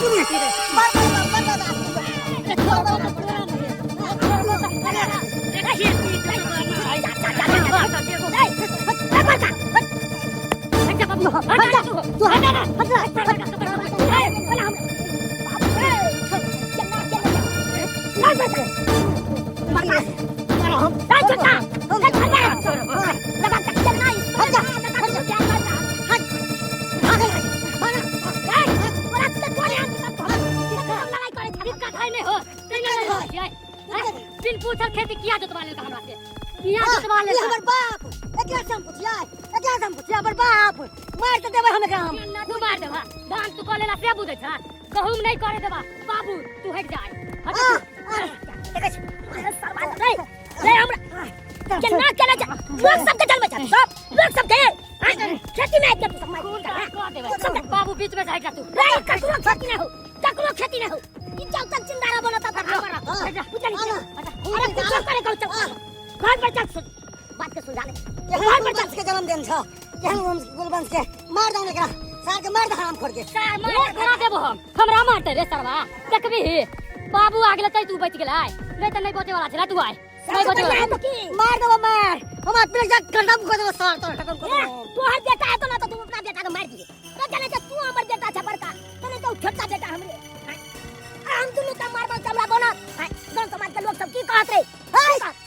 सुनिए बार बार बार बार बिन पूछल खेती किया जोतवा लेल हमरा से किया जोतवा लेल हमर बाप एकरा से हम पुछिया एकरा से हम पुछिया हमर बाप मार त देबै हम एकरा हम ना तू मार देबा धान तू कऽ लेला से बुझै छ गहूम नहीं करे देबा बाबू तू हट जा हट जा तू। देखै छी सरवा रे रे हमरा केना केना जा लोग सबके जन्म छै सब लोग सबके खेती में आबि के तू सब मार खून का कऽ देबै बाबू बीच में से हट जा तू रे ककरो खेती ना हो ककरो खेती ना हो ई जब तक जिंदा रह बनता तक हमरा हट जा बुझल हट जा। अरे कुछ करे कहू चल घर पर चल सुन बात के सुलझा ले घर पर चल के जन्मदिन छ केहन वंश कुलवंश के मार दो एकरा सार के मार दे हराम खोर के सार मार खा देबो हम हमरा मारते रे सरवा देखबी बाबू आ गेलै तै तू बच गेलै नहीं त नहीं बचे वाला छला तू आय नहीं बचे वाला तो की मार देबो मार हम अपने जा खत्म कर देबो सार तो खत्म कर देबो तोहर बेटा है तो ना तो तू अपना बेटा के मार दिए रे जाने जे तू हमर बेटा छ बड़का तो नहीं तो छोटका बेटा हमरे आ हम दुनू के मारबो त हमरा बनत गांव समाज के लोग सब की कहत रे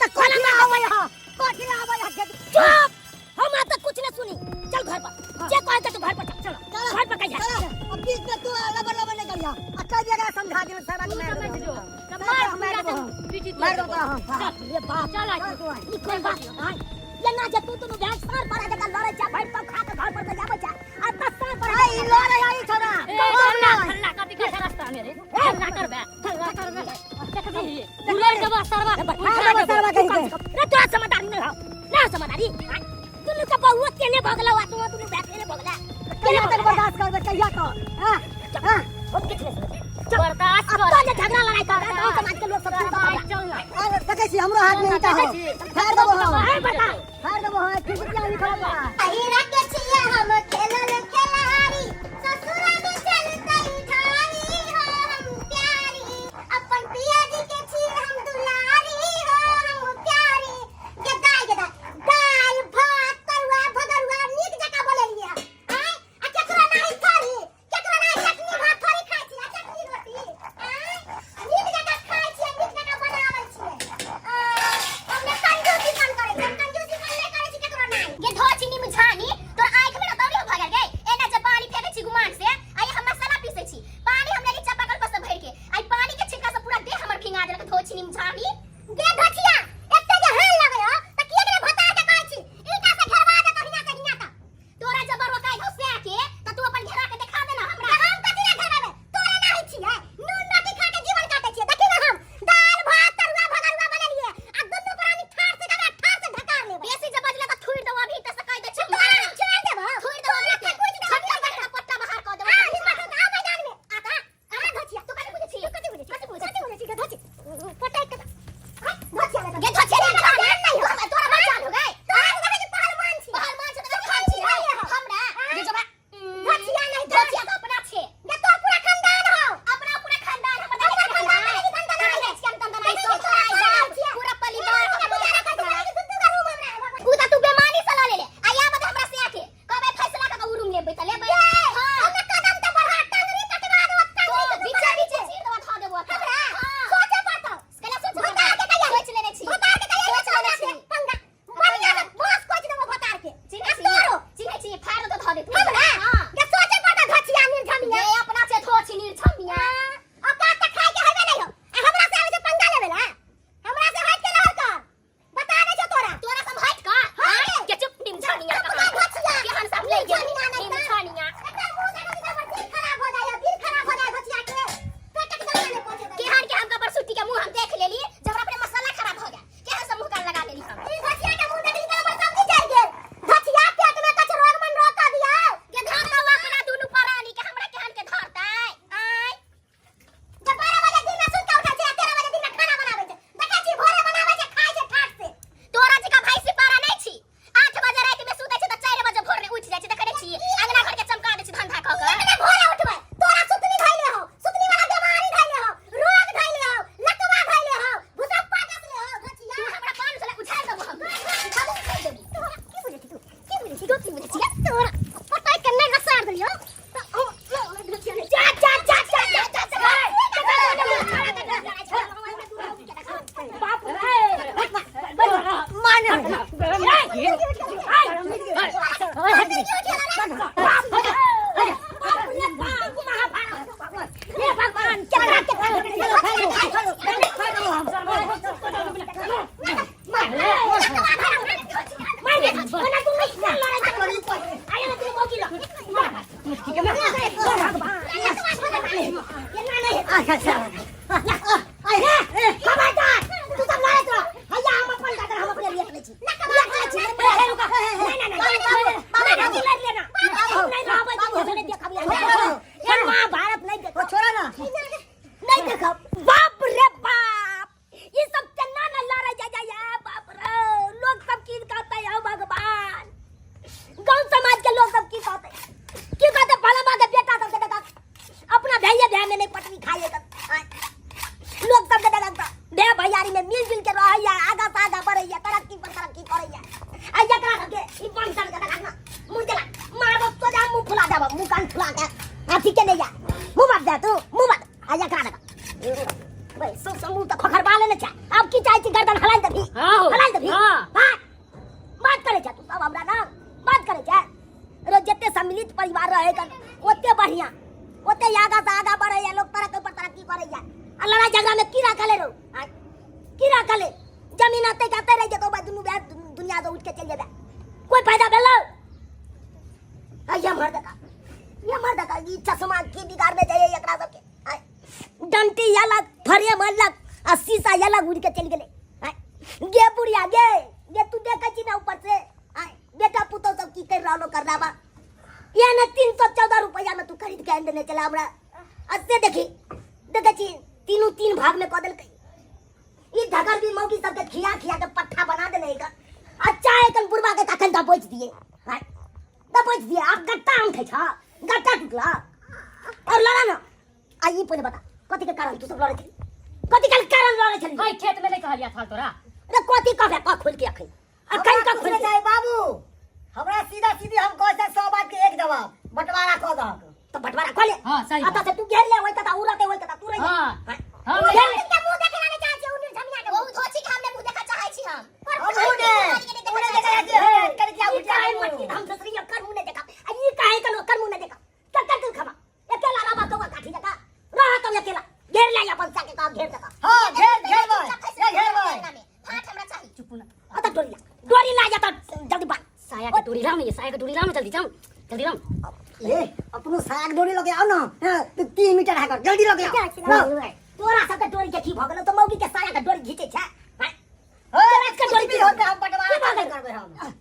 त कोना मार आवे यहाँ कथी आवे यहाँ चुप हम आज तक कुछ नहीं सुनी चल घर पर जे कहे तू घर पर चल चल घर पर कहिया अब बीच में तू लबर लबर नहीं करिया आ कह दिया समझा दियो सारा के तू मार समझ जो दो मार मार पूरा देबो से पीटी मार तोड़ देबो देबो हम चल रे बाप चल आज चल तू आय। ई कोन बात आय ये ना जे तू दुनू भैंस सार पर आके लड़े छै भरि तो खा के घर पर से जाबै छै आ त सार पर आई लड़े आई छोरा ए हल्ला हल्ला कथी के रास्ता में रे हल्ला करबे हल्ला करबे देखबी उड़ै देबो सरवा उठा देबो सरवा कहि के रे तोरा समझदारी नहीं हो ना समझदारी दुनू के बहुआ केने भगला हुआ तू दुनू भैंस केने भगला कहिया तक बर्दाश्त करबे कहिया तो हां हां हम किछ नहीं सुनबै। बर्दाश्त अब कर तो जे झगड़ा लड़ाई कर गांव समाज के लोग सब सुनता आइ चल ना अरे देखै छी हमरो हाथ में ईटा हो फाड़ देबो हम ए बता फाड़ देबो हम खिड़किया निकल बा अहिरा के छिया हम खेलल खेलारी ससुरा में चलतई ठारी हो हम प्यारी अपन पिया जी के छिए हम दुलारी हो हम प्यारी गे दाई गे दाई दाल भात तरुआ भगरुआ नीक जकाँ बोलेलिए हम आँय आ केकरो नाही थोड़ी केकरो नाही चटनी भात थोड़ी खाइ छी आ चटनी रोटी आँय नीक जकाँ खाइ छियै नीक जकाँ बनाबै छियै आ, हमने कंजूसीपन करै छी हम कंजूसीपन नहि करै छी केकरो नाही गे धो चीनी में खा खा खबरदार तू सब लड़ैत रह हैया हम अपन दादर हम अपने लिए लै छी ले छी नहीं नहीं नहीं नहीं लड़ लेना हम नहीं रहबै तू नहीं देखब ये महाभारत नहीं देखब छोड़ा ना नहीं देखब बाप रे बाप ये सब केना न लड़े जा जा या बाप रे लोग सब की कहते है भगवान गांव समाज के लोग सब की कहते की कहते भला माँ के बेटा सब के देखा अपना भैया भैया में नहीं पटरी खाए लोग सब के देखा भैया भैयारी में मिलजुल के रहैया आगा से आगा बढ़ैया तरक्की पर तरक्की करैया आ एकरा सबके ई बंसन के देखा ना मुंह चला मारब सोझा मुंह फुला देब मुंह कान फुला के अथी के नहीं जा मुंह मत दे तू मुंह मत आ एकरा देखा भाई सब सब मुंह तऽ खखरबा लेने छै आब की चाहै छी गर्दन हलाइ देबही हाँ हो। हलाइ देबही हाँ। बात बात करै छै तू सब हमरा ना बात करै छै रो जते सम्मिलित परिवार रहे कन ओते बढ़िया ओते आगा से आगा बढ़ैया लोग तरक्की पर तरक्की करैया आ लड़ाई झगड़ा में की राखल है रो आँय? की राखल है जमीन आते जाते रह जेतो बा दुनू बे दुनिया से उठ के चल जेबे कोई फायदा भेलो आ ये मर्द का ये मर्द का ई चश्मा की बिगाड़ने जाइए एकरा सबके आँय? डंटी अलग फरे अलग आ शीशा अलग उड़ के चल गेलै आँय? गे बुढ़िया गे गे तू देखै छी ना ऊपर से आँय? बेटा पुतोह सब की कर रहलो कर रहा बा या ना 314 रुपया में तू खरीद के आनि देने चला हमरा आ से देखी देखै छी तीनू तीन भाग में कऽ देलकै ई ढगर भी मौगी सबके खिया खिया के पट्ठा बना देने एकर आ चाहे कन बुढ़वा के कखन दबोच दिए आँय? दबोच दिए आब गट्टा आम खाइ छ गट्टा टुटला और लड़ा ना आ ई पहिले बता कथी के कारण तू सब लड़ै छली कथी के कारण लड़ै छली हाय खेत में नहीं कहलिया थाल तोरा अरे कथी कहबे कह खोल के अखन अखन का खोल के चाहे बाबू हमरा सीधा सीधी हम कहै छै 100 बात के एक जवाब बंटवारा कऽ दहक तो बंटवारा कऽ ले हां सही अतः से तू घेर ले ओइ कता उ रहते ओइ कता तू रह हां हां घेर ले के मुंह देखे ना चाहै छी उ निर्झमिया के बहुत धोची के हमने मुंह देखा चाहै छी हम हमहू ने उ ने देखा चाहै छी कर के ई काहे मटकी हम ससरी कर मुंह ने देखा आ ई काहे कनो कर मुंह ने देखा कर कर तू खमा अकेला रहा कौआ काठी जका रहा तुम अकेला घेर ले अपन साके का घेर दका हां घेर घेर भाई ये घेर भाई फाट हमरा चाहिए चुप ना अत डोरी ला डोरी ला जा तो जल्दी बात साया के डोरी लाओ ना ये साया के डोरी लाओ ना जल्दी जाओ जल्दी लाओ ए अपनो साया के डोरी लगे आओ ना हां तो 3 मीटर है कर जल्दी लगे आओ तोरा सब के डोरी के की भ गेलो तो मौगी के साया के डोरी घीचे छै हां के डोरी भी होते हम बंटवारा करबे हम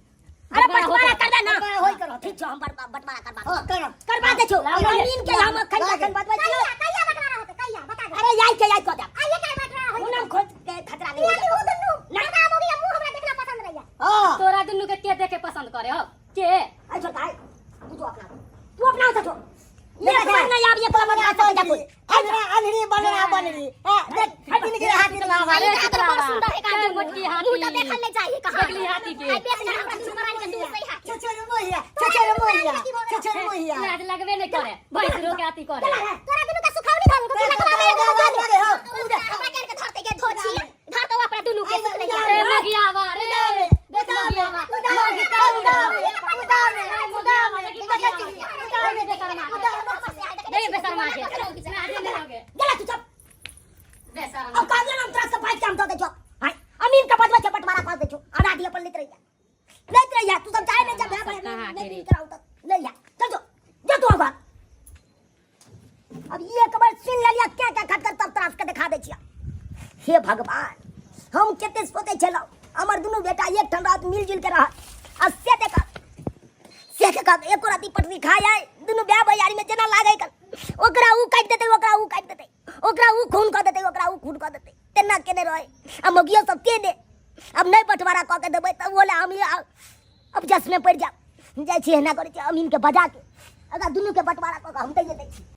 अरे बंटवारा करबे ना बंटवारा होई करो ठीक छौ हम बंटवारा करबा हां करो करबा दे छौ जमीन के हम अखन अखन बतबै छियौ कहिया कहिया बंटवारा होते कहिया बता दे अरे याई के याई कह दे आइए का बंटवारा होई मुनम खोज के खतरा नहीं यानी उ दुन्नू ना ना मोगी मुंह हमरा देखना पसंद रहिया हां तोरा दुन्नू के के देखे पसंद करे हो के आई छोड़ भाई तू जो अपना तू अपना से छोड़ ये समझ नहीं आब ये तो मत आ जा कोई अनरी अनरी बनरा बनरी हां देख तीन के हाथी लगा अरे अरे तो बड़ सुंदर है का मोटकी हाथी मुंह तो देखल नहीं चाहिए कहां देखली हाथी के आई बेच ना हमरा दुनू बरानी के दूर सही हाथी छछर मोहिया छछर मोहिया छछर मोहिया लाज लगबे नहीं करे भैंस रो के हाथी करे तोरा दुनू का सुखौनी धर के हो हमरा कर के धरते के धोछी धर तो अपना दुनू के सुख नहीं अरे मगियावा रे देख मगियावा नहीं बेशर्मा के लाजे नहीं होगे गेला तू चुप बेशर्मा अब काज नाम तोरा से बाइक काम दऽ दे छौ हाय अमीन के बदला छै बंटवारा कऽ दे छौ आधा दिया पर लेत रहिया लेत रहिया तू सब चाहे नहीं जब भाई कहाँ नहीं के रे? कराऊ तक ले जा चल जो जो तू अब अब ये खबर सुन लेलिया क्या क्या खट कर तब तरास के दिखा दे छिया हे भगवान हम कते सोचे छलहुँ हमर दुनू बेटा एक ठाम रात मिलजुल के रह आ से देखा से देखा एको राति पटरी खाय आय दुनू भाय भैयारी में जेना लागै कन ओकरा ऊ काटि देतै ओकरा ऊ काटि देतै ओकरा ऊ खून कऽ देतै ओकरा ऊ खून कऽ देतै तेना केने रहै आ मौगियो सब तेने अब नहि बंटवारा कऽ के देबै तऽ ओला हम अब जसमे पड़ि जायब जाइ छी एना करै छी अमीनके बजा के अगर दुनूके बंटवारा कऽ के हम दैए दै छी।